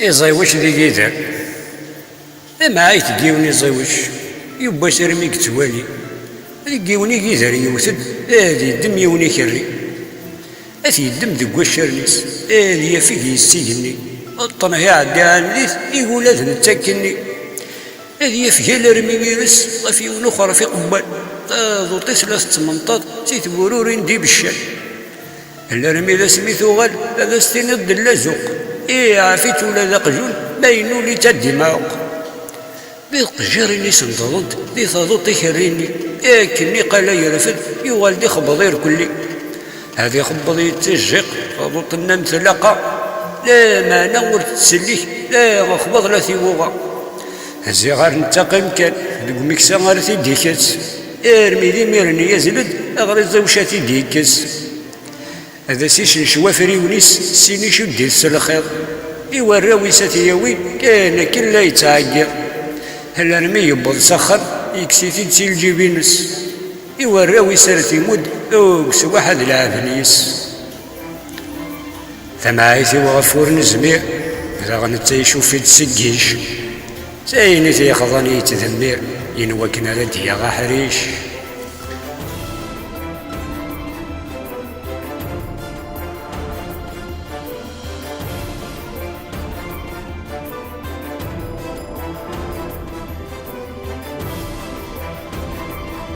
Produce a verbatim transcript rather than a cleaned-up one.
Iẓiwec d igider. Tamɛayt n yiwen iẓiwec, yiwwas armi yettwali. Deg yiwen igider yewwet-d, ad yeddem yiwen ikerri. Ad t-yeddem deg waccaren-is, ad yafeg yes igenni. Ṭṭneḥ iɛeddi ɛandit, igul ad netta akkenni. Ad yafeg alarmi ires ɣef yiwen uxerref iqewwan. Taḍuṭ-is la tettmenṭaḍ si tbururin d ibeccan. Alarmi d asmi tuɣal, ad as-tiniḍ d llazuq. Iɛaf-itt ula d aqjun, ma yennul-itt ad d-imɛuq. Di tqejjirin-is nṭeḍent, di taḍuṭ ikerri-nni, akken iqala yerfed, yuɣal d ixebbeḍ irkelli. Ad ixebbeḍ yettajjiq, taḍuṭ-nni am tlaqa, lameɛna ur tettsellik, la axbaḍ la tiwuɣa. Ziɣ ar nettaqim kan, deg umeksa ar t-id-ikkes, armi d imiren yazl-d, aɣriẓ iwca t-id-ikkes. Ad as-icencef afriwen-is, sin icudd-it s lxiḍ. I warraw-is ad t-yawi, kan akken la yettɛeggiḍ. Alarmi yewweḍ s axxam, yekkes-it-id si lǧib-ines. I warraw-is ar t-imudd, ugsewaḥ ad leɛben yes. Tamɛayt-iw ɣef ur nezmir, daɣ netta icuf-itt seg yic. S ayen i t-yexḍan yettdemmir, yenwa akken ara d-yaɣ aḥric.